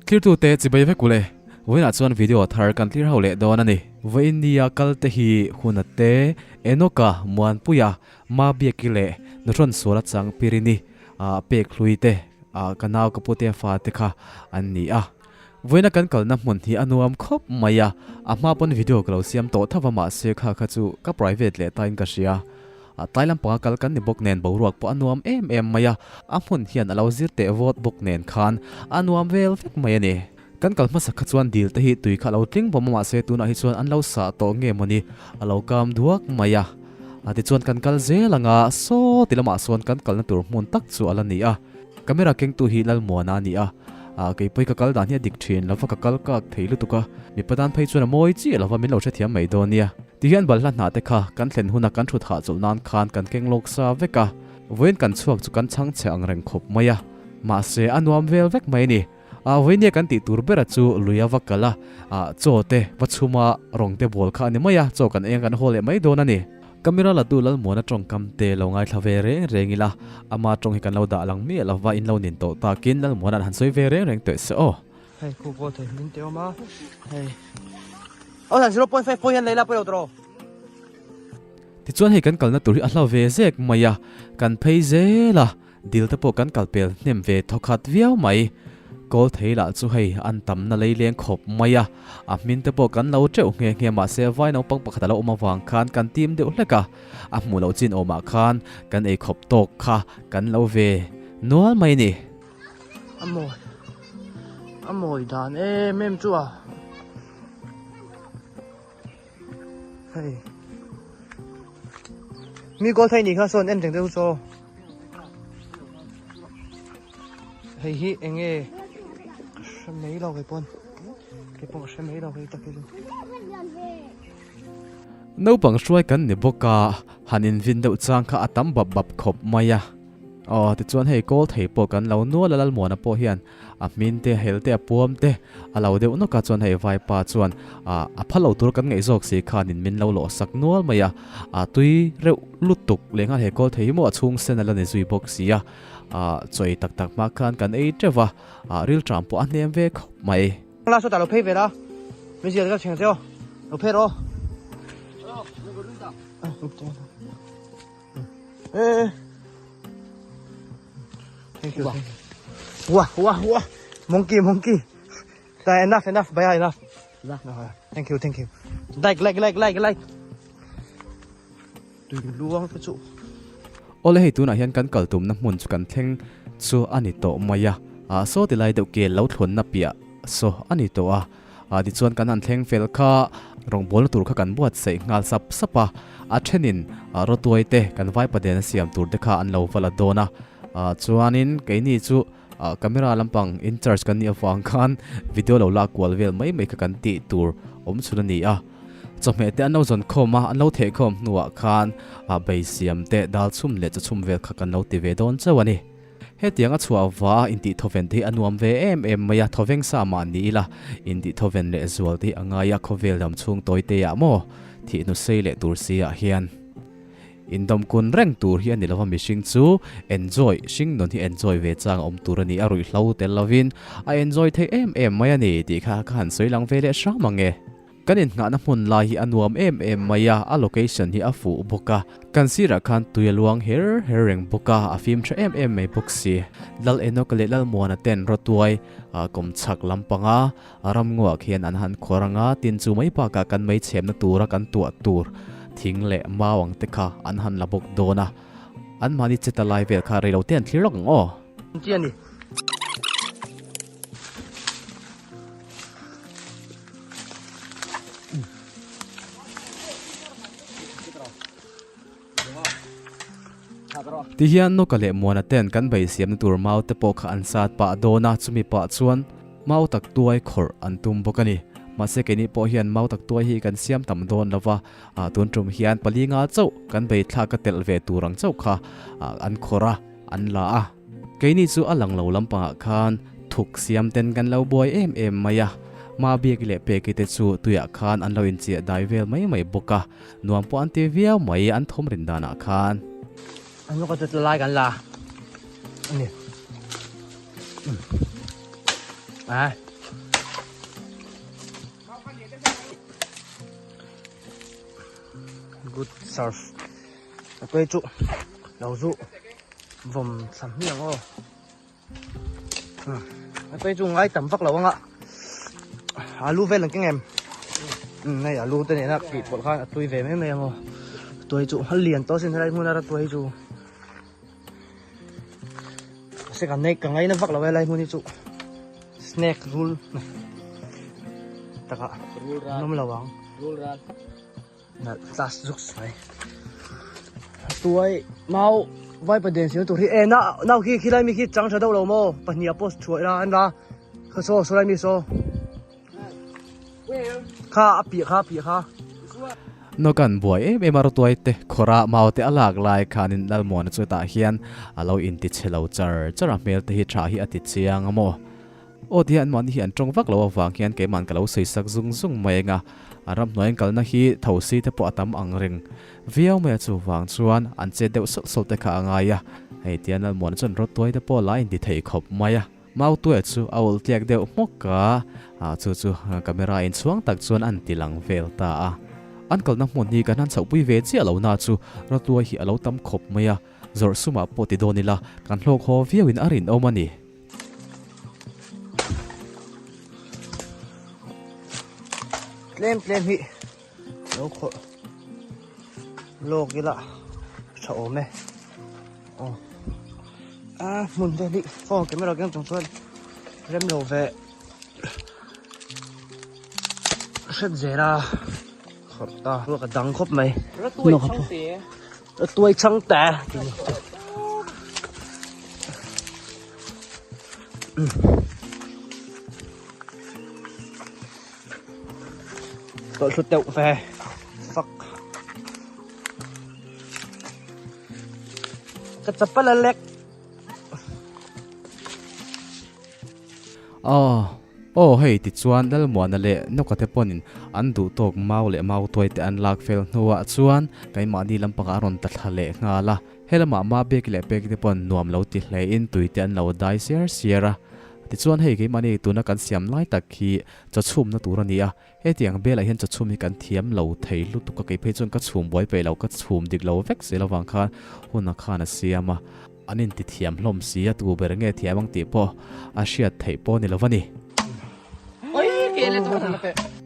Thlirtute chibai vek ule. Vawiinah chuan video thar kan tlir ho leh dawn a ni. Vawiin nia kal te hi Huna te, Enoka, Muanpuia, Mabiaki leh Nuhrawn Suala chang Pirini, Pek Hlui te, ka nau ka pute fa te kha an ni a. Vawiina kan kalna hmun hi a nuam khawp mai a, a hma pawn video ka lo siam tawh tho va mahse kha kha chu ka private leh tain ka hria. Tlai lampanga kal kan ni bawk nen boruak pawh a nuam em em mai a, a hmun hian a lo zir teh vawt bawk nen khan a nuam vel vek mai a ni. Kan kal hmasa kha chuan dil te hi tui kha a lo tling bawm a mahse tunah hi chuan an lo sah tawh nge mawni a lo kam duak mai a. Tichuan kan kal zel ang a, saw ti lamah sawn kan kalna tur hmun tak chu a la ni a. Camera kengtu hi Lalmuana a ni a, kei pawhi ka kal dan hi a dik thin lova ka kal kak thei lutuk a, mipa tan phei chuan a mawi chiah lova min lo hrethiam mai dawn nia. Tihian balhla hnah te kha kan thlen huna kan thut hahchawlh nan khan kan keng lawk sa vek a, vawiin kan chhuak chu kan chhang chhe ang reng khawp mai a, mahse a nuam vel vek mai a ni. Vawinia kan tih tur bera chu lui a va kal a, chaw te va chhum a, rawng te bawl kha a ni mai a, chaw kan eng kan haw leh mai dawn a ni. Camera la tu Lalmuana tawngkam te lo ngaithla ve reng reng ila, ama tawng hi kan lo dah lang miah lova in lo nin tawh takin Lalmuana'n han sawi ve reng reng tawh se aw. Hei khu pawh thei hmin te awm a, hei aw zan 0.5 pawh hian lei la pawilo tawh. Tichuan hei kan kalna tur hi a hla ve zek mai a, kan phei zel a, Dil te pawh kan kal pel hnem ve thawkhat viau mai. Kawl thei lah chu hei an tamna lei leng khawp mai a, a hmin te pawh kan lo teuh nghe nghe mahse vai naupang pakhat a lo awm avang khan kan tim deuh hlek a, a hmuh loh chin awmah khan kan ei khawp tawk kha kan lo ve nual mai ni. A mawi a mawi dan em em chu a hei mi kawl thei nih kha sawn en reng deuh chaw hei hi enge ka hre mai lo kei pawn kei pawn ka hre mai lo hei tak hi chu. Naupang hruai kan ni bawk a, han invin deuh chang kha a tam bap bap khawp mai a. Aw tichuan hei kawl thei pawh kan lo nual a Lalmuana pawh hian a hmin te hel te a puam te a lo deuh nawk a chuan hei vaipa chuan ah a phal lo tur kan ngaih zawk si khanin min lo lawh sak nual mai a ah tui reuh lutuk leh nghal he kawl thei hi maw a chhung sen a la ni zui bawk si a ah chaw ei tak tak hma khan kan ei teuh va ah rilṭam pawh a hnem ve khawp mai. La sawtah lo phei ve la min zir ka chheng che aw lo phei rawh aw. Thank you. Wah, wah, wah. Monkey, monkey. Enough, enough. Baya, enough. Thank you, thank you. Like, like, like, like, like. Tui luang te chu. Awle hei tunah hian kan kal tumna hmun chu kan thleng chu a ni tawh mai a. Ah saw ti lai deuh kel lo thlawnna piah saw a ni tawh a. Ah tichuan kan han thleng fel kha rawngbawlna tur kha kan buatsaih nghal sap sap a, a thenin ah rawtuai te kan vaipa den a siam tur te kha an lo va la dawn a, ah chuanin keini chu ah camera lampang in charge kan nih avang khan video lo lak kual vel mai mai kha kan tih tur awm chhun a ni a, chawhmeh te an lo zawn khawm a, an lo theh khawm hnuah khan ah bei siam te dal chhum leh chaw chhum vel kha kan lo ti ve dawn chauh a ni. Hetiang a chhuah va intih thawven te hi a nuam ve em em mai a, thawveng sa mah ni ila intih thawven leh zual te hi a ngai a, khawvel dam chhung tawi te ah maw thih hnu sei leh tur si ah hian indawm kun reng tur hi a ni lova mihring chu enjoy hring nun hi enjoy ve chang a awm tur a ni a, ruihhlo tel lovin a enjoy theih em em mai a ni tih kha ka han sawi lang ve leh hram ang e. Kan inngahna hmun lai hi a nuam em em mai a, a location hi a fuh bawk a. Kan sirah khan tui a luang her her reng bawk a, a fim tha em em mai bawk si. Lal Enoch leh Lalmuana ten rawtuai kawmchhak lampanga ramnguah khian an han khuar ang a, tin chu mai bakah kan mei chhemna tura kan tuah tur thing leh mau ang te kha an han la bawk dawn a. Anmahni che ta lai vel kha reilote an thlir lawk ang aw. Chi a ni. Ti hian Noka leh Muana ten kan bei siamna tur mau te pawh kha an sat pah dawn a, chumi pah chuan mau tak tuai khawrh an tum bawk a ni. Mahse keini pawh hian mau tak tuai hi kan siam tam dawn lo va, tun tum hian pali nga chauh kan bei thlak a telh ve tur ang chauh kha an khawrh a, an la a. Keini chu a lang lo lampangah khan thuk siam ten kan lo buai em em mai a, Mabiaki leh Peki te chu tuiah khan an lo inchiah dai vel mai mai bawk a, nuam pawh an ti viau mai an thawm rin danah khan. An luka chu tlai kan la a ni. Good serve. A tuai chu lo zu vawm thla hmiang aw. A tuai chu ngai tam vak lo anga. Alu vel ang keng em. Hei alu te nena tih pawlh khan a tui ve mai mai ang aw. Tuai chu a lian tawh sin helai hmun a tuai chu. Se ka nei ka ngaina vak lo helai hmun hi chu. Snake rul taka an awm lo ang. Rul ral. Nalh class zuk mai. Tuai mau vai pa den sil tur hi e na nau khi khilai mi khi chang tha deuh lo maw pahnih a post thuai la an la kha saw saw lai mi saw kha a piah kha a piah kha. Nawkan buai em em a rawtuai te khawrah mau te a lak lai khanin Lalmuana chu hetah hian a lo inti chhe lo char char a hmel te hi tha hi a ti chiang a maw. Aw tia an mahni hi an tawng vak lo avang hian keiman ka lo sawi sak zung zung mai eng a, an ramhnuai an kalna hi thosi te pawh a tam ang reng viau mai a chuvang chuan an chet deuh sawlh sawlh te kha a ngai a, hei tia Lalmuana chuan rawtuai te pawh la a inti thei khawp mai a, Mautuai chu a ulh tliak deuh hmawk a, chu chu camera inchhuang tak chuan an ti lang vel ta a, an kalna hmun hi kan han chhohpui ve chiah lo na chu rawtuai hi a lo tam khawp mai a, zawrh sumah pawh ti dawn ila kan hlawk haw viauin a rinawm a ni. Tlem tlem hi lo khawrh lawk ila tha awm e aw a hmun te hi phone camera keng chung chuan rem lo ve hret zel a khawrh ta ruak a dang khawp mai Tuai chang te. Tawlh hlut deuh ve. Fuck. Ka chapal a lek. Aw, aw hei tichuan Lalmuana leh Nawka te pawnin an duh tawk mau leh mau tuai te an lak fel hnuah chuan keimahni lampangah a rawn ta thla leh nghal a. Helamah Mabeki leh Peki te pawn nuam lo ti hlein tui te an lo dai siar siar a. Tichuan hei keimahni tuna kan siam lai tak hi chaw chhumna tur a ni a. Hetiang belah hian chaw chhum hi kan thiam lo thei lutuk a, kei phei chuan ka chhum buai peih lo, ka chhum dik lo vek zel avang khan hun a khan a siam a. An inti thiam hlawm si a, tu ber nge thiam ang tih pawh a hriat theih pawh ni lo va ni.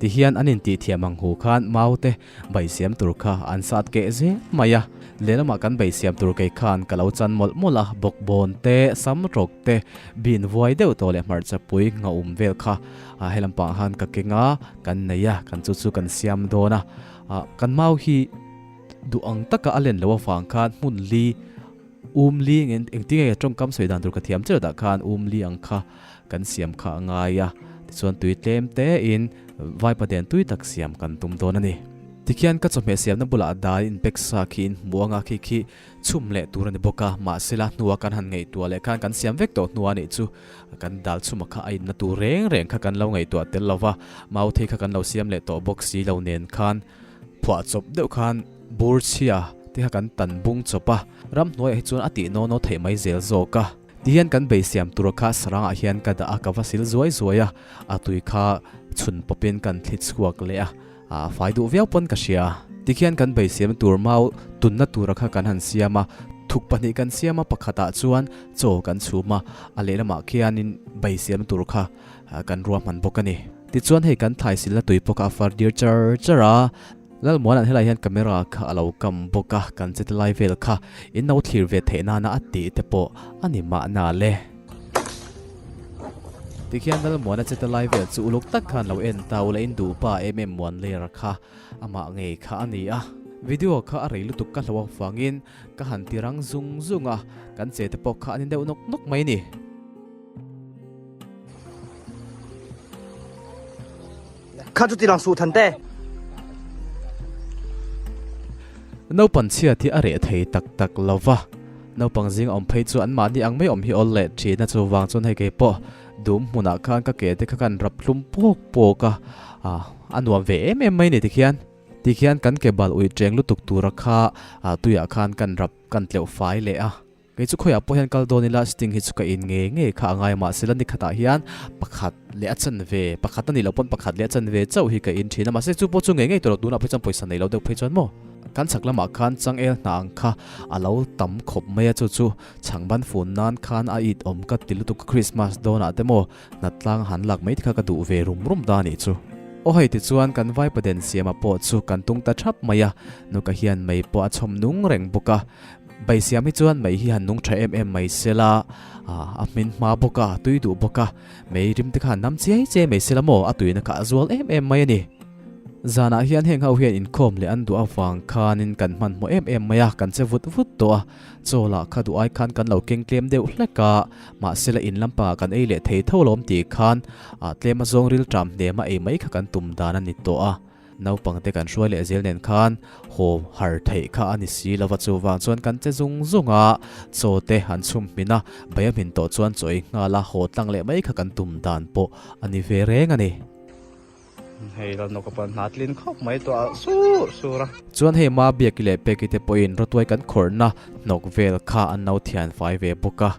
Ti hian an intih thiam ang hu khan mau te bai siam tur kha an sat keh zel mai a, lehlamah kan bai siam tur kei khan ka lo chan mawlh mawlh a, bawkbawn te, sam rawk te, bin vuai deuh tawh leh hmarcha pui nghaum vel kha helam pangah khan ka keng a, kan nei a, kan chu chu kan siam dawn a, kan mau hi duh ang taka a len loh avang khan hmun li Um li eng engtin nge tawngkam sawi dan tur ka thiam chiah dah khan um li ang kha kan siam kha a ngai a, tichuan tui tlem te in vaipa den tui tak siam kan tum dawn a ni. Tikhian ka chawhmeh siamna bulah dai in pack sa khi in hmu anga khi khi chhum leh tur a ni bawk a, mahsela hnua kan han ngaihtuah leh khan kan siam vek tawh hnua nih chu kan dal chhuma kha a inna tur reng reng kha kan lo ngaihtuah tel lo va, mauthei kha kan lo siam leh tawh bawk si lo nen khan phuah chawp deuh khan Bur chhia te kha kan tan bung chawp a, ramhnuaiah hi chuan a tih naw naw theih mai zel zawk a. Tihian kan bei siam tur kha sarangah hian ka dah a, ka va sil zuai zuai a, a tui kha chhun pawpin kan thli chhuak leh a, a fai duh viau pawn ka hria. Tikhian kan bei siam tur mau tunna tura kha kan han siam a, thuk pahnih kan siam a, pakhatah chuan chaw kan chhum a, a lehlamah khianin bei siam tur kha kan ruahman bawk a ni. Tichuan hei kan thlai silna tui pawh kha a far dir char char a. Lalmuana'n helai hian camera kha a lo kam bawk a, kan che lai vel kha in lo thlir ve theih nana a tih te pawh a ni mahna le. Tikhian Lalmuana che te lai vel chu uluk tak khan lo en ta ula in duh pa em em muan ler kha amah ngei kha a ni a. Video kha a rei lutuk ka hlo avangin ka han ti rang zung zung a, kan che te pawh kha a ni deuh nawk nawk mai ni. Kha chu ti lang suh than te. Naupang chhiat hi a reh thei tak tak lo va, naupang zing awm phei chu anmahni ang mai awm hi awl leh thin a, chuvang chuan hei kei pawh dum hmunah khan ka ke te kha kan rap hlum pawk pawk a, a nuam ve em em mai ni tikhian. Tikhian kan ke bal ui cheng lutuk tura kha tuiah khan kan rap kan tleuh fai leh a. Kei chu khawiah pawh hian kal dawn ila sting hi chu ka in ngei ngei kha a ngai mahse la ni khatah hian pakhat leh a chan ve, pakhat a nih loh pawn pakhat leh a chan ve chauh hi ka in thin a mahse chu pawh chu ngei ngei tawh lo tunah phei chuan pawisa nei lo deuh phei chuan maw. Kan chhak lamah khan changel hna ang kha a lo tam khawp mai a, chu chu chhangban fun nan khan a it awm ka ti lutuk a, Christmas dawnah te maw hnatlang han lak mai te kha ka duh ve rum rum ta a nih chu. Aw hei tichuan kan vaipaden siama pawh chu kan tung ta thap mai a, nuka hian mei pawh a chhawm nung reng bawk a, bai siam hi chuan mei hi han nung tha em em mai sela, a hmin hma bawk a, a tui duh bawk a, mei rim te kha han nam chiai chiai mai sela maw a tuina kha a zual em em mai a ni. Zanah hian heng ho hian inkhawm leh an duh avang khanin kan hmanhmawh em em mai a, kan che vut vut tawh a, chaw lah kha duh ai khan kan lo keng tlem deuh hlek a, mahse la in lampangah kan ei leh thei tho lawm tih khan ah tlem a zawng ril ṭam hnem a ei mai kha kan tum dan a ni tawh a, naupang te kan hruai leh zel nen khan haw har theih kha a ni si lova chuvang chuan kan che zung zung a, chaw te han chhum hmin a, bai a hmin tawh chuan chaw ei nghal a, haw tlang leh mai kha kan tum dan pawh a ni ve reng a ni. Hei lo nawk a pawn hna tlin khawp mai tawh a sur sur a. Chuan hei ma biaki leh peki te pawhin rawtuai kan khawrhna hnawk vel kha an lo thian fai ve bawk a.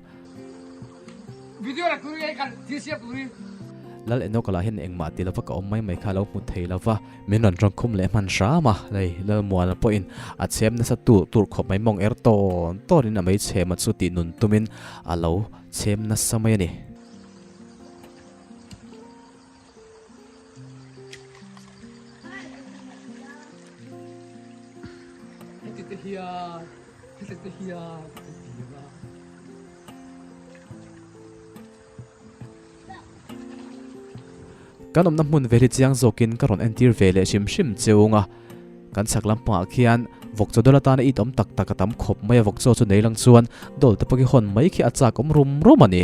Lal Enoka lah hian engmah ti lova ka awm mai mai kha a lo hmu thei lova, min rawn rawng khum leh hman hram a. Lei Lalmuana pawhin a chhem nasa tur tur khawp mai mawng er tawn tawnin a mei chhema chu tih nun tumin a lo chhem nasa mai a ni. Kan awmna hmun vel hi chiang zawkin ka rawn entir ve leh hrim hrim cheung a, kan chhak lampangah khian vawkchaw dawl atana it awm tak tak a tam khawp mai a, vawkchaw chu nei lang chuan dawl te pawh khi hawn mai khi a chak awm rum rum a ni.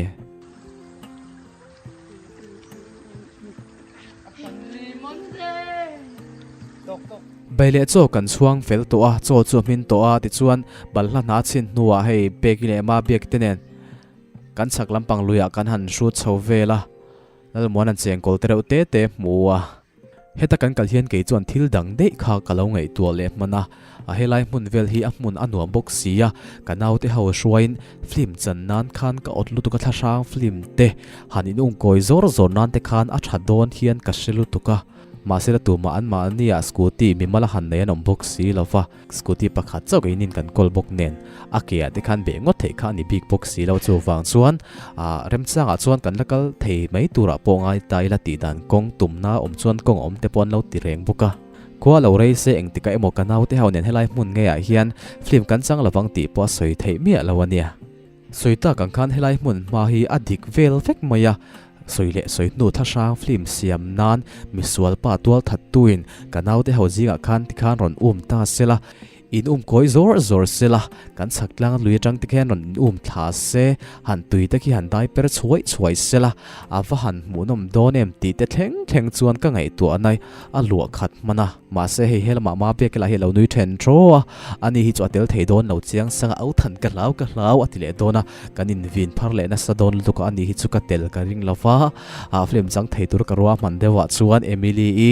Bai leh chaw kan chhuang fel tawh a, chaw chu a hmin tawh a, tichuan balhla hna chhin hnuah hei Peki leh Mabiaki te nen kan chhak lampang luiah kan han hrut chho vel a, Lalmuan an chengkawl te reuh te te hmu a. Heta kan kal hian kei chuan thil dang daih kha ka lo ngaihtuah leh hman a, a helai hmun vel hi a hmun a nuam bawk si a, ka naute ho hruaiin film chan nan khan ka awt lutuk a thlahrang film te han in ungkawi zawr zawr nan te khan a tha dawn hian ka hre lutuk a, mahse la tumah an mahni ah scooty mimal a han nei an awm bawk si lo va. Scooty pakhat chauh keinin kan kawl bawk nen a ke ah te khan beh ngawt theih kha a ni bik bawk si lo chuvang chuan ah remchangah chuan kan la kal thei mai turah pawh ngai ta ila tih dan kawng tumna awm chuan kawng awm te pawh an lo ti reng bawk a. Khua lo rei se engtikah emaw ka naute ho nen helai hmun ngeiah hian film kan chang lovang tih pawh a sawi theih miah lo a nia. Sawi tak ang khan helai hmun hma hi a dik vel vek mai a, sawi leh sawi hnu thlahrang film siam nan misual pa tual that tuin ka naute ho zingah khan tikhan rawn um ta sela, in um kawi zawr zawr sela, kan chhak tlang lui atang tikhian rawn in um thla se, han tui te khi han dai per chhuai chhuai sela, a va han hmuhnawm dawn em tih te thleng thleng chuan ka ngaihtuah nai a luah khat hman a. Mahse hei he lamah ma biak ila hi a lo nui then thaw a, ani hi chu a tel thei dawn lo chiang sang a, au than ka hlau ka hlau a ti leh dawn a, kan invin phar leh nasa dawn lutuk a, ani hi chu ka tel ka ring lo va, ah film chang thei tur ka ruah hman deuh ah chuan Emily i,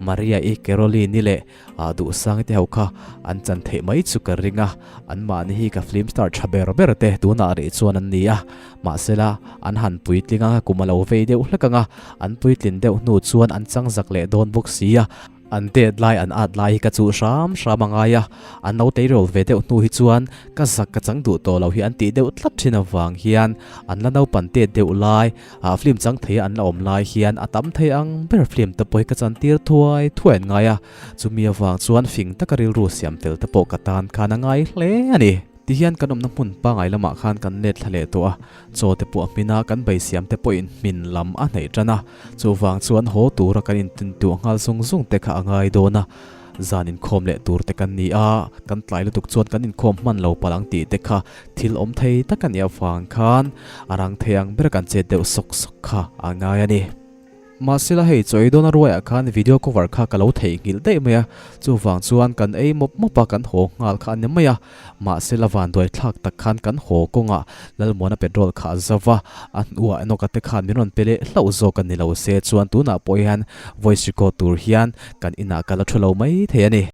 Maria i, Caroline i leh ah Duhsangi te ho kha an chan theih mai chu ka ring a, an mahni hi ka film star tha ber ber te tunah rih chuan an ni a, mahsela an han puitling anga kum a lo vei deuh hlek ang a, an puitlin deuh hnu chuan an chang zak leh dawn bawk si a. An tet lai an at lai hi ka chuh hram hram a ngai a, an lo teirawl ve deuh hnu hi chuan ka zak ka chang duh tawh lo hi an tih deuh tlat thin avang hian an la naupan tet deuh lai ah film chang thei a an la awm lai hian a tam thei ang ber film te pawh hi ka chan tir thuai thuai an ngai a, chumi avang chuan fing taka rilru siam tel te pawh ka tan khan a ngai hle a ni. Tihian kan awmna hmun pangai lamah khan kan let thla leh tawh a, chaw te pawh a hmin a, kan beisiam te pawhin hmin lam a hnaih tan a, chuvang chuan haw tura kan intintuah nghal zung zung te kha a ngai dawn a, zan inkhawm leh tur te kan ni a, kan tlai lutuk chuan kan inkhawm hman lo palh ang tih te kha thil awm thei tak a nih avang khan a rang thei ang ber kan chet deuh sawk sawk kha a ngai a ni. Mahsela hei chaw ei dawn a ruaiah khan video cover kha ka lo theihnghilh daih mai a, chuvang chuan kan ei mawp mawp a kan haw nghal kha a ni mai a. Mahsela vanduai thlak tak khan kan haw kawngah Lalmuana petrol kha a zauh a, a hnuah Enoch-a te khan min rawn pe leh hlauh zawk a ni lo se chuan tunah pawh hian voice record tur hian kan inah ka la thu lo mai thei a ni.